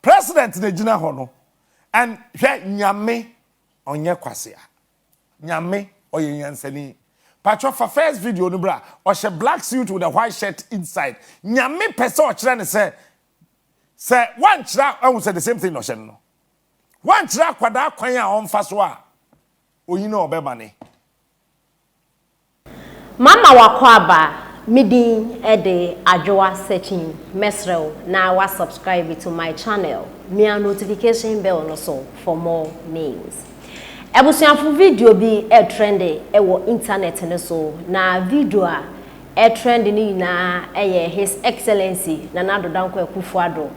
President na gyina hɔ no, and hwɛ, Nyame ɔnyɛ kwasea. Nyame ɔyɛ nyansani. Patro, fa first video no bra. Ɔhyɛ black suit with a white shirt inside. Nyame pɛ sɛ ɔkyerɛ ne sɛ wankyerɛ ɛhu sɛ the same thing na ɔhyɛ no, wankyerɛ akwadaa kwan a ɔmfa so a oyi na ɔbɛma ne. Mama wakɔ aba. Me din de Adwoa Searching. Mesrɛw na wa subscribe to my channel, mia notification bell no so for more news. Abusuafo, video bi ɛtrend ɛwɔ internet no so, na video a ɛtrend no nyinaa ɛyɛ His Excellency Nana Addo Dankwa Akufo-Addo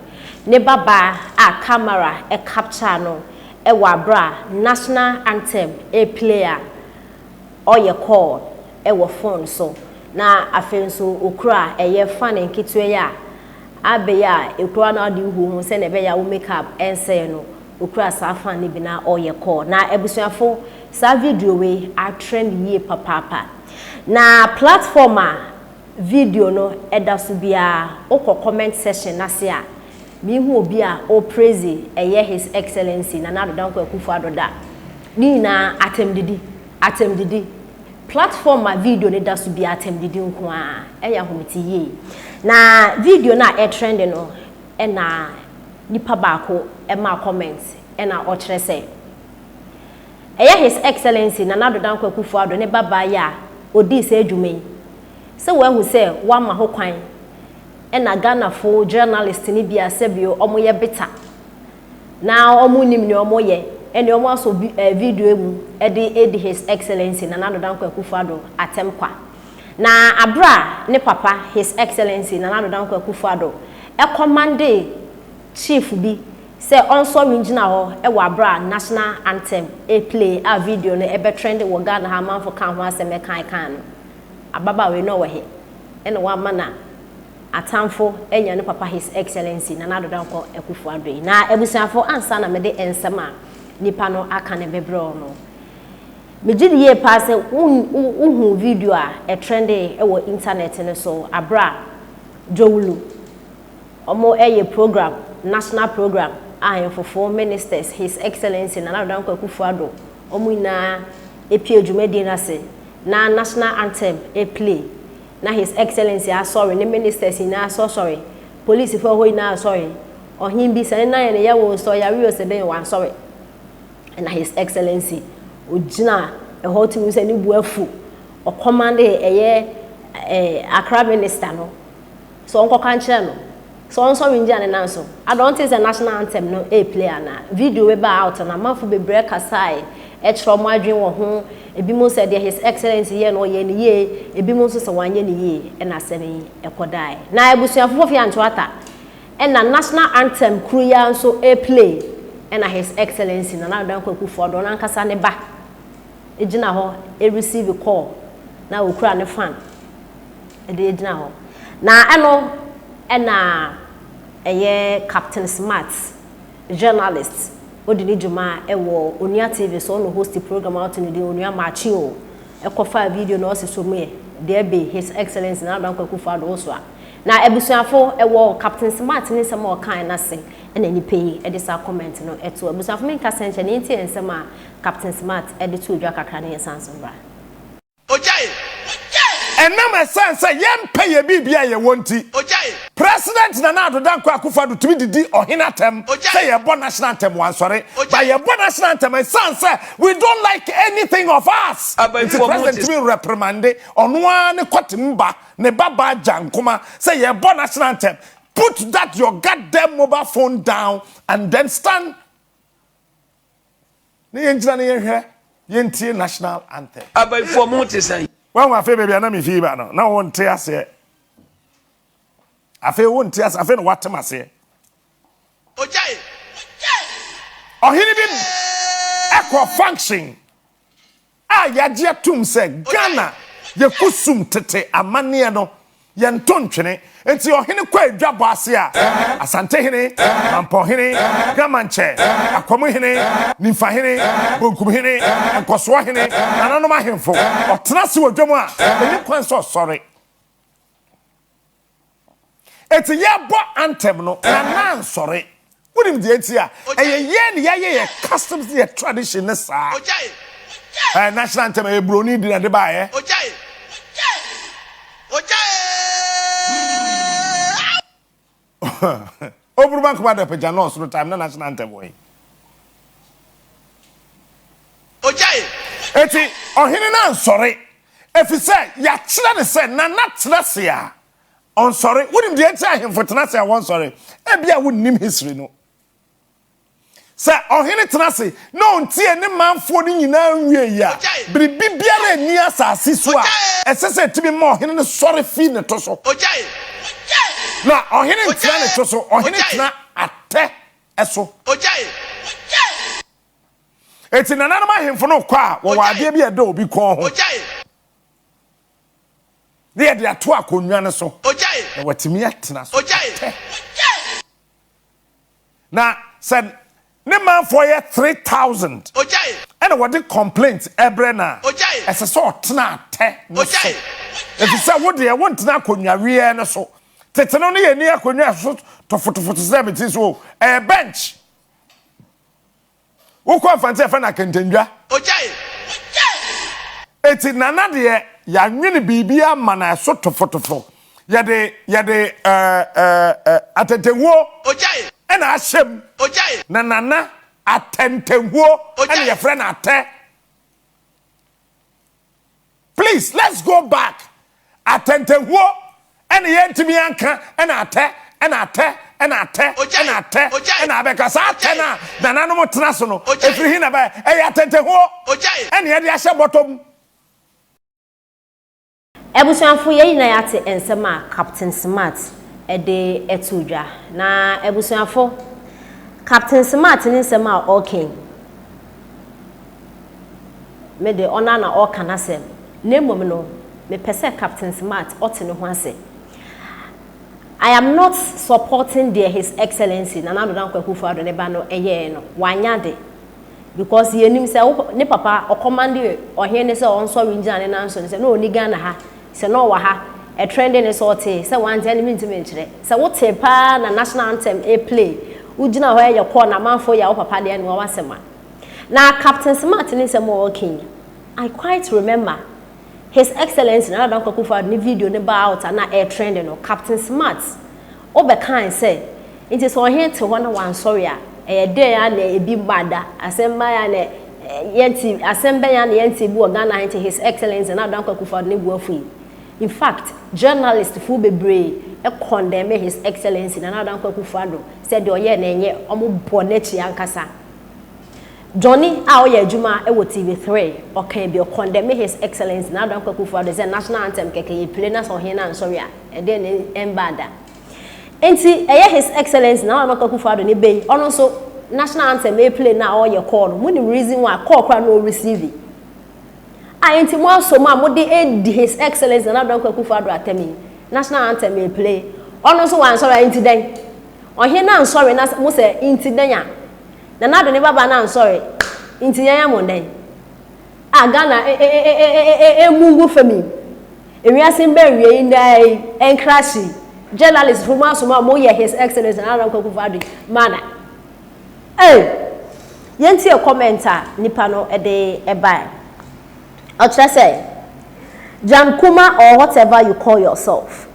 ne baba a camera ɛcapture no ɛwɔ abra national anthem ɛplay a ɔyɛ call ɛwɔ phone so, na afei nso okura ɛyɛ fan nketewa yi a abɛyɛ a ekura na ɔde hu ho sɛnea ɛbɛyɛ a wo makeup ɛnsɛɛ no. Okura saa fan no bi na ɔyɛ call. Na abusuafo, saa video wei atrend yie papaapa, na platform a video no ɛda so biara, wokɔ comment section n'ase a, mihu obi a ɔpraise ɛyɛ His Excellency Nana Addo Dankwa Akufo-Addo da. Ne nyinaa atɛmdidi, atɛmdidi. Platform a video no da so bi, atɛmdidi nko a ɛyɛ ahomete yie. Na video no a ɛtrend no, ɛna nipa baako ɛma comment, ɛna ɔkyerɛ sɛ ɛyɛ His Excellency Nana Addo Dankwa Akufo-Addo ne babaa yi a odii saa adwuma yi sɛ wɔahu sɛ wama ho kwan, ɛna Ghanafo journalist ne bi a sɛbio ɔmo yɛ bitter na ɔmo nim nea ɔmo yɛ, ɛne ɔmo asɔ bi video mu ɛde edi His Excellency Nana Addo Dankwa Akufo-Addo atɛm kwa. Na abra ne papa, His Excellency Nana Addo Dankwa Akufo-Addo, ɛcommande chief bi sɛ ɔnsɔre ngyina hɔ ɛwɔ abra national anthem ɛplay a video no ɛbɛ trend wɔ Ghana ha, amanfo ka ho asɛm ɛkan kan no, ababaawa yi na ɔwɔ he? Ɛna wama na atamfo anya ne papa, His Excellency Nana Addo Dankwa Akufo-Addo yi. Na abusuafo, ansa na mede nsɛm a nipa no aka ne bebrɛ no, megye di yie paa sɛ wohu video a ɛtrend ɛwɔ internet no so abra Dzorwulu ɔmo ɛyɛ program, national program a ahemfofoɔ, ministers, His Excellency Nana Addo Dankwa Akufo-Addo, ɔmo nyinaa epie dwumadie no ase, na national anthem ɛplay, na His Excellency asɔre, ne ministers nyinaa asɔsɔre, polisifoɔ hɔ nyinaa asɔre. Ɔhen bi sɛ ne nan yɛ ne yɛ wɔ sɔ yare o sɛ dɛn, wansɔre. Ɛna His Excellency ogyina ɛhɔ tumi sɛ ne bu afu, ɔcommande ɛyɛ Accra minister no sɛ ɔnkɔka nkyerɛ no sɛ ɔnsɔre ngyina ne nan so. Adɔnte sɛ national anthem no ɛplay ana video wey ba out na amanfo bebree kasae ɛkyerɛ ɔmo adwene wɔ ho. Ebi mo sɛ deɛ His Excellency yɛ no, ɔyɛ ne yie, ebi mo nso sɛ wanyɛ ne yie. Ɛna asɛm yi ɛkɔdae na abusuafo fofi anto ata, ɛna national anthem kuro yi nso ɛplay, ɛna His Excellency Nana Addo Dankwa Akufo-Addo ɔno ankasa ne ba egyina hɔ ɛreceive call na okura ne fan ɛde egyina hɔ. Na ɛno ɛna ɛyɛ Captain Smart, journalist, odi ne dwuma ɛwɔ Onua TV so, ɔno host program a ɔto ne din Onua Maakye o, ɛkɔfa video na ɔsi so mu yɛ deɛ ɛbɛ His Excellency Nana Addo Dankwa Akufo-Addo so a. Na abusuafo, ɛwɔ Captain Smart ne nsɛm a ɔkan n'ase, ɛna nipa yi ɛde saa comment no ɛto. Abusuafo, mi nka sɛnkyɛn ne nti nsɛm a Captain Smart ɛde to dwa kakra ne yɛn san so mbra. Ogyae. Ɛnam ɛsɛn sɛ yɛmpɛ yɛ biribi a yɛwɔ nti, Ogyae. President Nana Addo Dankwa Akufo-Addo tumi didi ɔhene atɛm Ogyae. sɛ yɛbɔ national anthem, wansɔre. Ogyae. But yɛbɔ national anthem, ɛsiane sɛ we don't like anything of us Abayifo nti mo president te- tumi reprimande ɔno ara ne kɔtem ba, ne ba ba agya nkoma sɛ yɛbɔ national anthem, put that your goddamn mobile phone down and then stand ne yɛngyina ne yɛhwɛ, yɛntie national anthem. Abayifoɔ mo te sɛn? Wɔn afei baabi a na me fi ba no na wɔnte aseɛ. Afei wɔnte aseɛ, afei na wɔatem aseɛ. Ogyae. Ɔhene bi ɛkɔ function a yɛagye atum sɛ Ghana yɛkusum tete amanneɛ no, yɛnto ntwene, nti ɔhene kɔ adwabɔ ase a, Asantehene, Mampɔhene, Gamankyɛ, Akwamuhene, Nimfahene, Bonkumhene, Nkɔsoɔhene, nananom ahemfo, ɔtena ase wɔ dwam a, ɛni kwan sɛ ɔsɔre. Eti yɛbɔ anthem no, nana nsɔre. Wonim deɛ nti a? Ɛyɛ yɛn na yɛayɛ yɛn customs ne yɛn tradition ne saa. Ɛɛ national anthem ɛyɛ buroni di na ɛde baeɛ. Oburuma nkoma da pagya nɔɔso no time na national anthem wɔ he? Eti ɔhene no ansɔre efisɛ yɛakyerɛ no sɛ Nana tena ase a Ɔnsɔre. Wonim deɛ nti a ahemfo tena ase a wɔnsɔre? Ebia wonnim history no. Sɛ ɔhene tena ase na ɔntie ne manfoɔ no nyinaa nwiei a, biribi biara nni asase so a ɛsɛ sɛ ɛtumi ma ɔhene no sɔre fi ne to so. Na ɔhene ntena ne to so, ɔhene tena atɛ so. Enti nananom ahemfo no kɔ a, wɔwɔ adeɛ bi a ɛda obi kɔn ho. Na yɛde ato akonnwa no so. Na watumi atena so atɛ. Na sɛ ne manfoɔ yɛ 3000 ɛna wɔde complaint ɛbrɛ no a, ɛsɛ sɛ ɔtena atɛ no so. Ɛfiri sɛ wo deɛ wontena akonnwa weɛ no so. Tete no ne yɛnni akonnwa so tofotofo te sɛ mete so o. Ɛyɛ bench. Wokɔ Mfantse yɛfrɛ no akɛntɛndwa. Ogyae! Eti Nana deɛ yɛanwene biribi ama no ɛso tofotofo. Yɛde yɛde ɛɛ ɛɛ atɛntɛnhuo Ogyae! ɛna ahyɛ mu. Ogyae! Na Nana atɛntɛnhuo ɛna Ogyae! yɛfrɛ no atɛ. Please let's go back atɛntɛhuo ɛna yɛntumi anka ɛna atɛ ɛna atɛ ɛna atɛ ɛna atɛ ɛna abɛka saa atɛ no a nananom tena so no ɛfiri he na ɛbaeɛ ɛyɛ atɛntɛhuo ɛna yɛde ahyɛ bɔtɔ mu. Abusuafo yɛn nyinaa yɛate nsɛm a Captain Smart de too dwa. Na abusuafo, Captain Smart ne nsɛm a ɔreka yi, Me de, ɔno ara na ɔreka n'asɛm. Na mmom no, mepɛ sɛ Captain Smart ɔte ne ho ase. I am not supporting deɛ His Excellency Nana Addo Dankwa Akufo-Addo ne ba no yɛɛ no. Wanyɛ ade. Because yɛnim sɛ wo ne papa ɔkɔmande ɔhene no sɛ ɔnsɔre ngyina ne nan so no sɛ na ɔnni Ghana ha, sɛ na ɔwɔ ha, ɛtrɛnde no sɛ ɔtee, sɛ wante ɛno mentumi nkyerɛ. Sɛ wotee paa na national anthem ɛreplay, wogyina hɔ ɛyɛ call na amanfoɔ yɛ wo papa deɛ ɛnoa w'asɛm a. Na Captain Smart ne nsɛm a ɔreka yi, I quite remember His Excellency Nana Dankwa Akufo-Addo ne video no baa out a na ɛretrend no, Captain Smart ɔbɛkae sɛ, Nti sɛ ɔhene te hɔ na wansɔre a, ɛyɛ dɛn ara na ebi mma da? Asɛm bɛn ara na yɛnte, asɛm bɛn ara na yɛnte bi wɔ Ghana ha nti His Excellency Nana Dankwa Akufo-Addo ne bo afu yi? In fact, journalist foɔ bebree condemn His Excellency Nana Dankwa Akufo-Addo sɛ deɛ ɔyɛɛ no ɛnyɛ, wɔbɔ n'akyi ankasa. Johnny a ɔyɛ adwuma wɔ TV3, ɔkaa bi, ɔkɔndɛme His Excellency Nana Dankwa Akufo-Addo sɛ National Anthem kɛkɛ yɛ pire na sɛ ɔhene no ansɔre a, ɛdeɛn na ɛmba da. Enti ɛyɛ His Excellency Nana Dankwa Akufo-Addo ne bɛ yi, ɔno nso National Anthem ɛreplay no a ɔreyɛ call no, monim reason why, call koraa na ɔreceive. A enti mo asɔ mu a mode redi His Excellency Nana Dankwa Akufo-Addo atɛm yi, National Anthem ɛreplay, ɔno nso wansɔre a, enti dɛn? Ɔhene no ansɔre na mo sɛ nti dɛn a? Nana Addo ne babaa no ansɔre nti yɛnyɛ mo dɛn? A Ghana emu ngu fam yi, ewiase mba awiei yi ndɛ ara yi ɛnkrahye yi, journalist fo mo asom a mo yɛ His Excellency Nana Addo Dankwa Akufo-Addo yi mana. Ei! Yɛntie comment a nipa no de bae. Ɔkyerɛ sɛ, Jan Kuma or whatever you call yourself,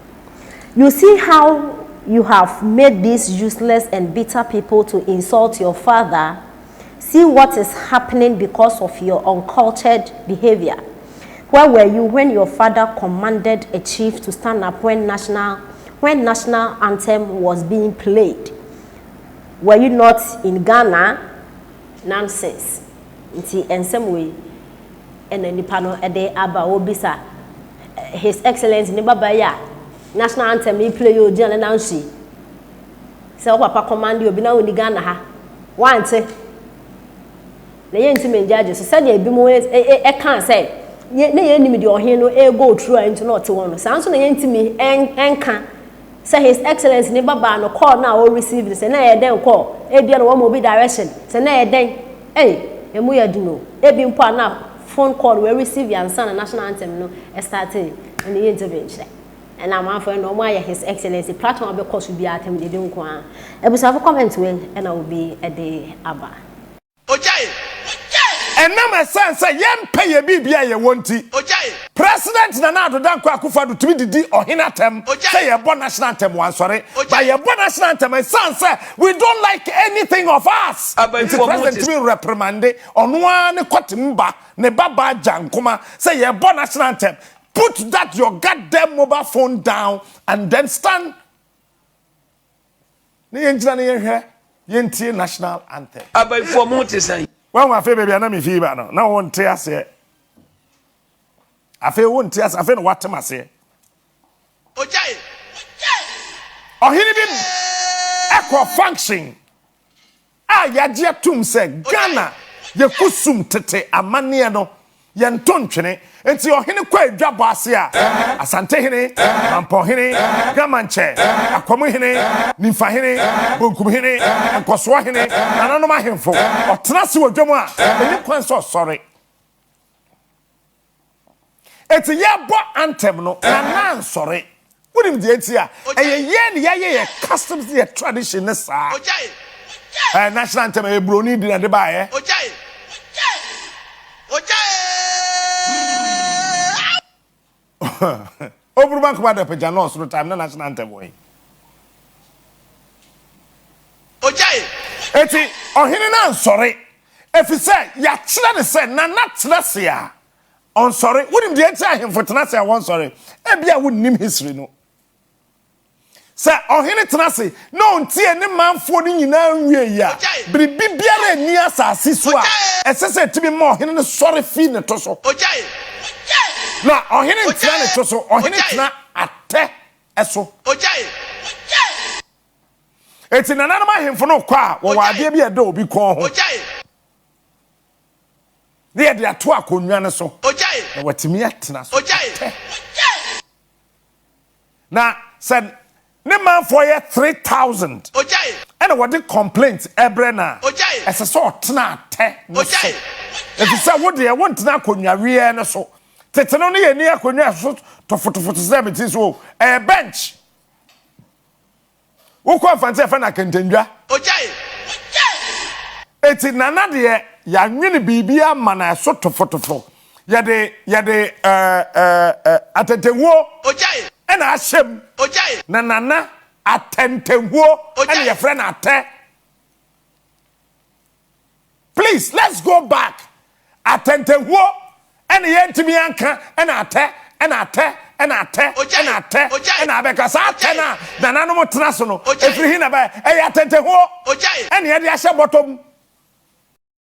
You see how you have made these useless and bitter people to insult your father? See what is happening because of your uncultured behavior. Where were you when your father commanded a chief to stand up when national, when national anthem was being played? Were you not in Ghana? Nonsense. Nti nsɛm wei na nipa no de aba a ɔrebisa His Excellency ne babaa yi a national anthem yi play yi ogyina ne nan so yi sɛ wo papa command obi na wonni Ghana ha wante na yɛntumi ngyaagye so sɛdeɛ ebinom ɛka sɛ ne yɛnnim deɛ ɔhene no ɛrego through a nti na ɔte hɔ no saa nso na yɛntumi nka Sɛ his excellency ne babaa no call no a ɔ receive no sɛ na ɛyɛ dɛn call, ebia na wama obi direction, sɛ na ɛyɛ dɛn, ei emu yɛ den o, ebi mpo a na phone call wɔ receive ansa na national anthem no startee, ɛno yɛntumi nkyerɛ. Ɛna amanfoɔ ɛna ɔmo ayɛ his excellency platform a bɛkɔ so biara atɛm didi nko ara. Abusuafo comment wei ɛna obi ɛde aba. Ogyae! Ɛnam ɛsiane sɛ yɛmpɛ yɛn biribi a yɛwɔ nti, Ogyae! President Nana Addo Dankwa Akufo-Addo tumi didi ɔhene atɛm Ogyae! sɛ yɛbɔ national anthem wansɔre. Ogyae! But yɛbɔ national anthem ɛsiane sɛ we don't like anything of us nti Abayifoɔ mo President te. tumi reprimande ɔno ara ne kɔtem ba, ne ba baa Gyankoma sɛ yɛbɔ national anthem. Put that your goddamn mobile phone down and then stand na yɛngyina na yɛnhwɛ yɛntie national anthem. Abayifoɔ mo te sɛn? Wahu afei baabi a na mefi ba no na wonte aseɛ. Afei wonte aseɛ afei na woatem aseɛ. Ogyae! Ɔhene bi ɛkɔ function a yɛagye atom sɛ Ghana yɛ kusum tete amanneɛ no, yɛnto ntwene. Enti ɔhene kɔ adwabɔ ase a, Asantehene, Mampɔnhene, Gramankyɛ, Akwamuhene, Nimfahene, Bonkumhene, Nkɔsoɔhene, nananom ahemfo, ɔtena ase wɔ dwam a, ɛnni kwan sɛ ɔsɔre. Enti yɛbɔ anthem no, Nana ansɔre. Wonim deɛ nti a? Ɛyɛ yɛn na yɛayɛ yɛ customs ne yɛ tradition ne saa. Ɛɛ national anthem ɛyɛ buroni di na de baeɛ. Oburuma nkoma da pagya nɔɔso no time na national anthem wɔ he? Enti ɔhene no ansɔre, efisɛ yɛakyerɛ no sɛ Nana tena ase a, ɔnsɔre. Wonim deɛ nti a ahemfo tena ase a wɔnsɔre? Ebia wonnim history no. Sɛ ɔhene tena ase na ɔntie ne manfoɔ no nyinaa nwiei a, biribi biara nni asase so a ɛsɛ sɛ ɛtumi ma ɔhene no sɔre fi ne to so. Na ɔhene ntena ne to so, ɔhene tena atɛ so. Enti nananom ahemfo no rekɔ a, wɔwɔ adeɛ bi a ɛda obi kɔn ho, na yɛde ato akonnwa no so, na watumi atena so atɛ. Na sɛ ne manfoɔ yɛ 3000 ɛna wɔde complaint ɛbrɛ no a, ɛsɛ sɛ ɔtena atɛ no so. Ɛfiri sɛ wo deɛ wontena akonnwa weɛ no so. Tete no ne yɛnni akonnwa so tofotofo te sɛ mete so o, ɛyɛ bench. Wokɔ Mfantse yɛfrɛ no akɛntɛndwa. Eti Nana deɛ yɛanwene biribi ama no ɛso tofotofo. Yɛde yɛde ɛɛ ɛɛ atɛntɛnhuo ɛna ahyɛ mu. Na Nana atɛntɛnhuo ɛna yɛfrɛ no atɛ. Please let's go back atɛntɛhuo ɛna yɛntumi anka ɛna atɛ ɛna atɛ ɛna atɛ ɛna atɛ ɛna abɛka saa atɛ no a nananom tena so no ɛfiri he na ɛbaeɛ? Ɛyɛ atɛntɛhuo ɛna yɛde ahyɛ bɔtɔ mu.